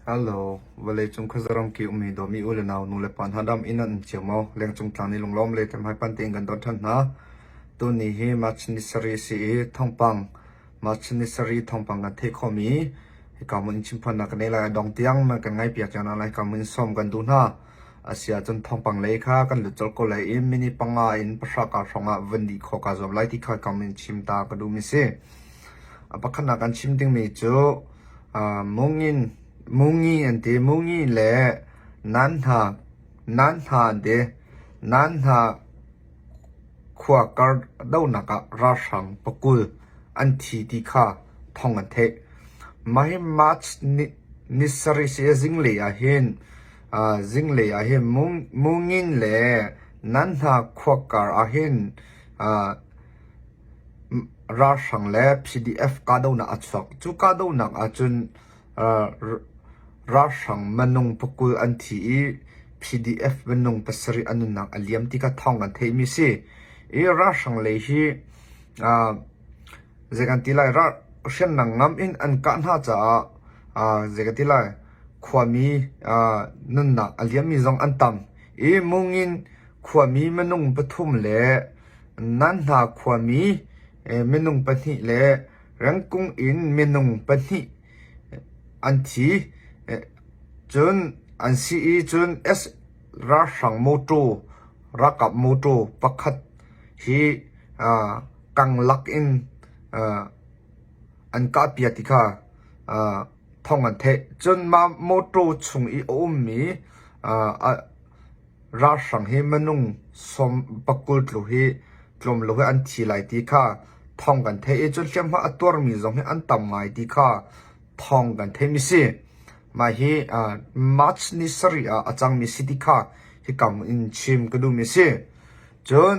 Hello, vawleicung khuazaram ki ummi dawmi u le nau nu le pa hna dam inn an um cio maw? Lengcung tlang nih lunglawm le hmai pan tein kan don ṭhan hna. Tuni hi March ni sarih a si i thawngpang March ni sarih thawngpang kan theih khawhmi hika hmun in chimphuannak kan nei lai. A dong tiang nan kan ngaihpiak cio hna lai. Hika hmun in sawm kan duh hna. A si ahcun thawngpang lei kha kan lut colh ko lai i minute panga in pahra kar hrawng ah vun dih khawh kaa zuam lai ti kha hika hmun in chim ta ka duhmi si. A pakhatnak kan chim dingmi cu Mungin Mungi an ti. Mungi le nan hna nan hna an ti. Nan hna khua kar donak ah ralhrang pakul an thi ti kha thawng an theih. Mah hi March ni ni sarih si zinglei ah hin zinglei ah hin Mungin le nan hna khua kar ah hin Ralhrang le PDF kahdohnak a chuak. Cu kahdohnak ahcun ralhrang minung pakul an thi i PDF minung pasarih an nunnak a liam ti kha thawng kan theihmi a si. I ralhrang lei hi zei kan ti lai hriamnam ngam in an kah hna caah zei kan ti lai khuami nunnak a liammi zong an tam. I mungin khuami minung pathum le Nan hna khuami minung pahnih le rengkung in minung pahnih an thi. Cun an si i cun S ralhrang mawṭaw ralkap mawṭaw pakhat hi kanglak in an kahpiak ti kha thawng an theih. Cun mah mawṭaw chung i a ummi Ralhrang hi minung sawm pakul tluk hi tlawm lo hi an thi lai ti kha thawng kan theih i cun hliamhma a tuarmi zong hi an tam ngai ti kha thawng kan theihmi si. Mah hi March ni sarih ah a cangmi si ti kha hikam in chim ka duhmi si. Cun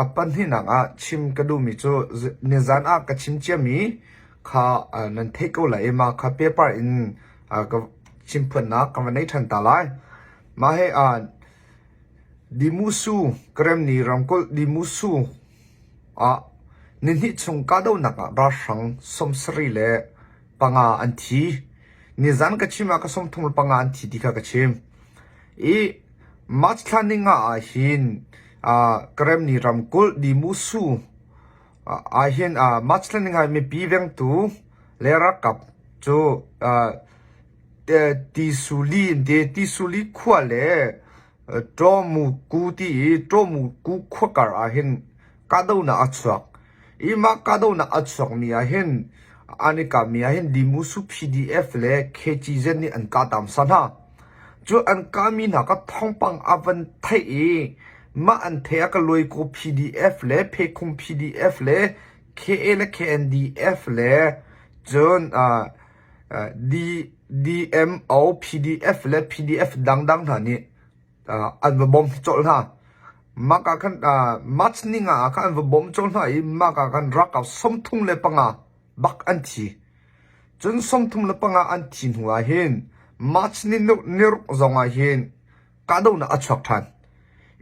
a pahnihnak ah chim ka duhmi cu nizan ah ka chim ciami kha nan theih ko lai i mah kha paper in ka chimphuannak ka va nei ṭhan ta lai. Mah he Dimusu Karemni ramkulh Dimusu ah nihnih chung kahdohnak ah ralhrang sawmsarih le panga an thi. Nizan ka chim ah ka 33 le panga an thi ti kha ka chim. I March thla ninga ah hin Karemni ramkulh Dimusu ah hin March thla ninga mipi vengtu le ralkap cu Tisuli an ti. Tisuli khua le Ṭawmuku ti i Ṭawmuku khua kar ah hin kahdohnak a chuak. I mah kahdohnak a chuakmi ah hin an i kahmi ah hin Dimusu PDF le KGZ nih an kah ta hmasa hna. Cu an kahmi hna kha thawngpang a van theih i mah an theih ah ka Luaikaw PDF le Phekhung PDF le KA le KNDF le cun DMO PDF le PDF dangdang hna nih an va bawm colh hna. Mah ah khan March ni nga ah khan an va bawm colh hna i mah ah khan ralkap 35 bak an thi. Cun 35 an thi hnu ah hin March ni niruk zong ah hin kahdohnak a chuak ṭhan.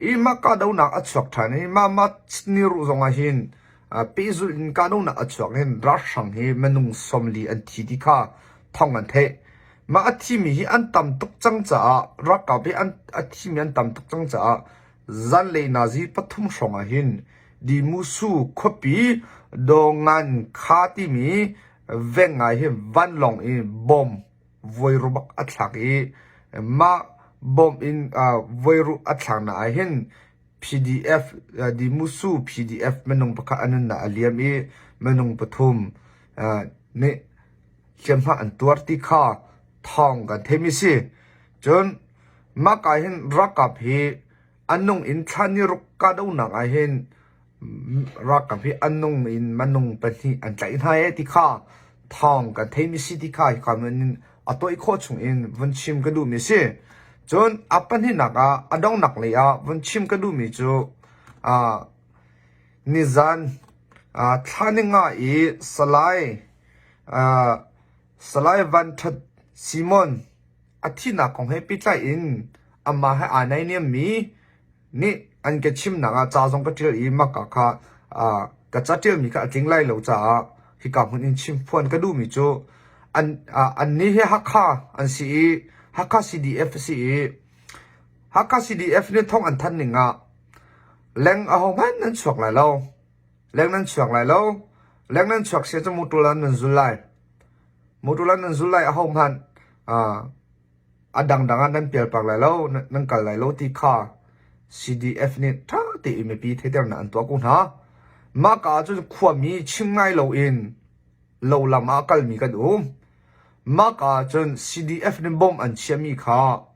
I mah kahdohnak a chuak ṭhan i mah March ni ruh zong ah hin pehzulh in kahdohnak a chuak hin ralhrang hi minung 40 an thi ti kha thawng an theih. Mah a thimi hi an tam tuk cang caah ralkap hi an a thimi an tam tuk cang caah zanlei nazi pathum hrawng ah hin Dimusu khuapi Dongan Kha timi veng ah hin vanlawng in bomb voiru bak a thlak i mah bomb in voiru a thlaknak ah hin PDF Dimusu PDF minung pakhat a nunnak a liam i minung pathum nih hliamhma an tuar ti kha thawng kan theimi si. Cun mah ka hin ralkap hi a nung in thla ni ruk kahdohnak ah hin Ralkap hi an nung in minung pahnih an tlaih hna ee ti kha thawng kan theimi si ti kha hika hmun in a tawih khawh chung in vun chim ka duhmi si. Cun a pahnihnak ah a donghnak lei ah vun chim ka duhmi cu uh, nizan uh, thla ninga i Salai uh, Salai Van That Simon a thihnak kong he pehtlai in amah he aa naihniammi nih an ka chimnak ah ca zong ka ṭial i maka kha ka ca ṭialmi kha a tling lai lo caah hika hmun in chim phuan ka duhmi cu. An annih hi Hakha an si i Hakha CDF a si i Hakha CDF nih thawng an thanh ning ah leng ahohmanh nan chuak lai lo. Leng nan chuak lai lo. Leng nan chuak sia cu motor ah nan zul lai. Motor ah nan zul lai ahohmanh a dangdang ah nan pialpak lai lo, nan kal lai lo ti kha CDF nih ṭha tein mipi theihternak an tuah ko hna. Mah ka ahcun khuami chim ngai loin lo lam ah a kalmi kan um. Mah ka ahcun CDF nih bomb an chiahmi kha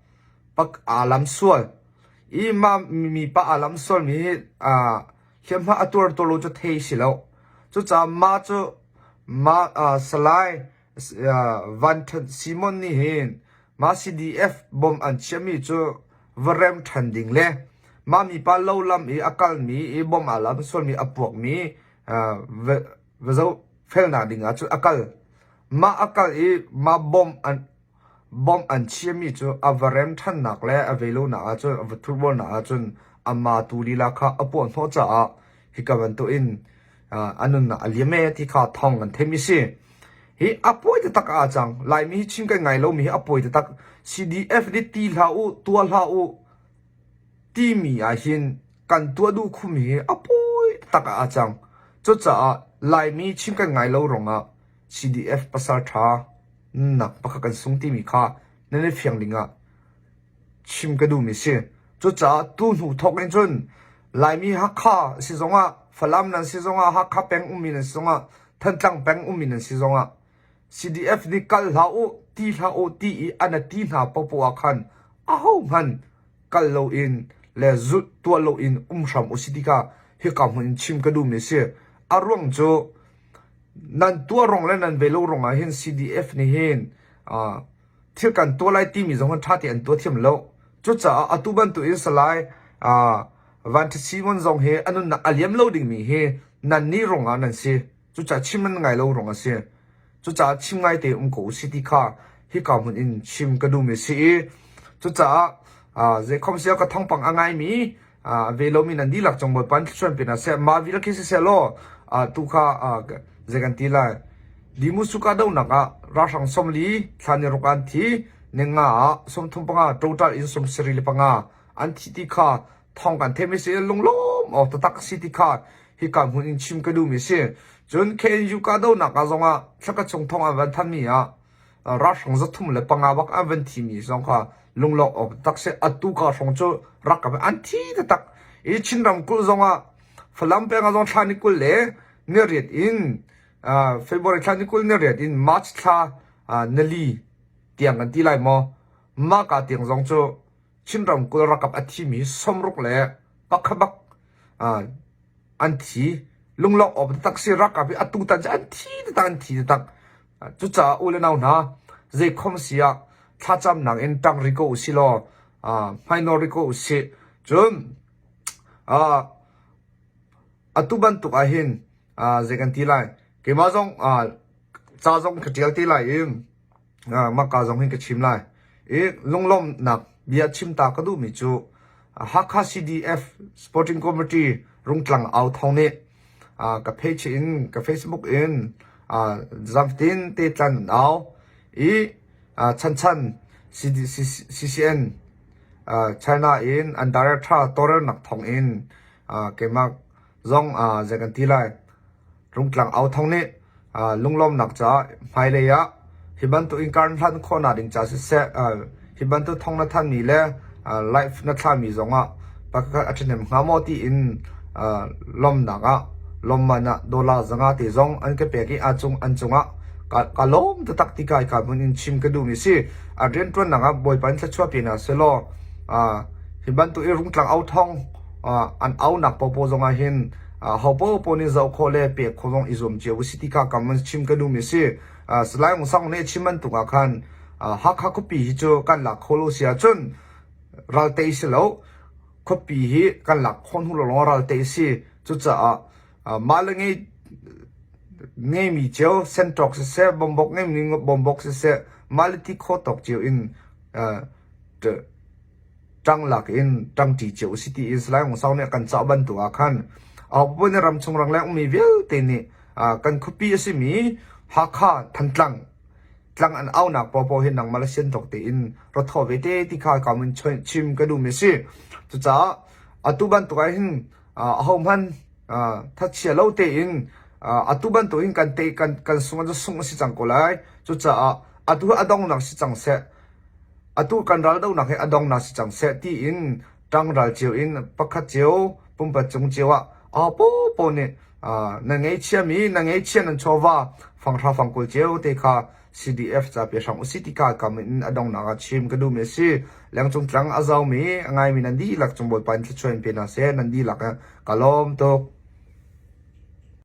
pak aa lam sual. I mah mipa aa lam sualmi hi hliamhma a tuar tuar lo cu thei si lo. Cucaah mah cu mah Salai Van Ṭhat Simon nih hin mah CDF bomb an chiahmi cu va rem ṭhan ding le mah mipa lo lam i a kalmi i bomb aa lam sualmi a puakmi va zohfelnak ding ah cun a kal. Mah a kal i mah bomb an Bomb an chiahmi cu a va rem ṭhannak le a veilonak ahcun a va thurbualnak ahcun amah tu lila kha a puahhnawh caah hika bantukin a nunnak a liam ee ti kha thawng kan theihmi si. Hi a pawi taktak ah cang. Laimi hi chim kan ngai lomi hi a pawi taktak. CDF nih ti hlah u, tuah hlah u timi ahhin kan tuah duh khumi hi a pawi taktak ah a cang. Cucaah Laimi chim kan ngai lo ruangah CDF pasal ṭha nunnak pakhat kan sung timi kha nan i fiang dingah chim ka duhmi si. Cucaah tu hnu thawk in cun Laimi Hakha si zongah, Falam nan si zongah, Hakha peng ummi nan si zongah, Thantlang peng ummi nan si zongah CDF nih kal hlah u, ti hlah u ti i an a ti hna popoh ah khan ahohmanh kal loin le zulh tuah loin um hram u si ti kha hika hmun in chim ka duhmi a si. A ruang cu nan tuah rong le nan ve lo rong ah hin CDF nih hin thil kan tuah lai timi zong hin ṭha tein an tuah thiam lo. Cucaah atu bantuk in Salai Van Ṭha Simon zong hi a nunnak a liam lo dingmi hi nan nih rong ah nan si. Cucaah chim nan ngai lo rong a si. Cucaah chim ngai te um ko u si ti kha hika hmun in chim ka duhmi a si i cucaah zeikhom sia ka thawngpang a ngaimi ve lomi nan dihlak cung Bawipa in thluachuah pe hna seh. Mah vial khi siseh law tu kha zei kan ti lai. Limusu kahdohnak ah ralhrang 40 thla ni ruk an thi, ninga ah 35 total in 75 an thi ti kha thawng kan theihmi si lunglawm awk taktak si ti kha hika hmun in chim ka duhmi si. Cun KNU kahdohnak ah zongah thlaka chung thawng an van thanmi ah ralhrang 305 bak an van thimi zong kha lunglawm awk tak si. Atu ka hrawng cu rak ka an thi taktak. I Chin ramkulh zongah Falam peng ah zong thla ni 20 le ni riat in February thla ni 20 ni riat in March thla nali tiang kan ti lai maw? Mah ka tiang zong cu Chin ramkulh rakap a thimi 60 le pakhat bak an thi. Lunglawmh awk taktak si rakap hi atu tan cu an thi taktak an thi taktak. Cucaah u le nau hna, zeikhom si ah thlacamnak in ṭang rih ko u si law hmainawr rih ko u sih. Cun atu bantuk ah hin zei kan ti lai, keimah zong ca zong ka ṭial te lai i mah ka zong hin ka chim lai. I lunglawmhnak bia chim ta ka duhmi cu Hakha CDF Sporting Committee Rungtlang Au Thawng nih ka page in ka Facebook in zamtin te tlan an au i chanchan CCN China in an director tawlrelnak thawng in keimah zong zei kan ti lai Rungtlang au thawng nih lunglawmnak caah hmailei ah hi bantuk in kar hlan khawhnak ding ca siseh hi bantuk thawng na thanmi le live na thlami zongah pakhat a ṭhahnem hnga maw tiin lawmnak ah lawmman ah dollar 500 te zong an ka pek i a cung an cungah ka lawm taktak ti kai ka hmun in chim ka duhmi si. A rianṭuannak ah Bawipa in thluachuah pe hna sehlaw hi bantuk i rungtlang au thawng an aunak paohpaoh zongah hin ho paohpaoh nih zoh khawh le pek khawh zong i zuam cio si ti kha kam an chim ka duhmi si. Salai Aung Sang nih chim bantuk ah khan Hakha khuapi hi cu kan lak kho lo si ahcun ral tei si lo. Khuapi hi kan lak khawh hnu lawng ral tei si. Cucaah mah le ngei ngeimi cio sentawk siseh, bombok ngeimi bombok siseh, mah le ti khawh tawk cio in ṭang lak in ṭangṭi cio usih ti in Salai Aung Sang nih a kan cah bantuk ah khan ahopaoh nih ramchung rangleng ummi vialte nih kan khuapi a simi Hakha, Thantlang. Tlang an aunak paohpaoh hi nangmah le sian tawk tein ra thawh ve te ti kha ka mun chim ka duhmi a si. Cucaah atu bantuk ah hin ahohmanh thachia lo tein atu bantuk hin kan te kan kan sung an sung a si cang ko lai. Cucaah atu hi a donghnak si cang seh. Atu kan raldohnak hi a donghnak si cang seh tiin ṭangral cio in pakhat cio pumpat cung cio ah aho nih na ngeihchiami na ngeihchia nan chawva fanghra fangkul cio te kha CDF ca pe hrang usih ti kha kam in a donghnak ah chim ka duhmi a si. Lengcung tlang a zaumi a ngaimi nan dihlak cung Bawipa in thluachuah in pe hna seh nan dihlak ka lawm tuk.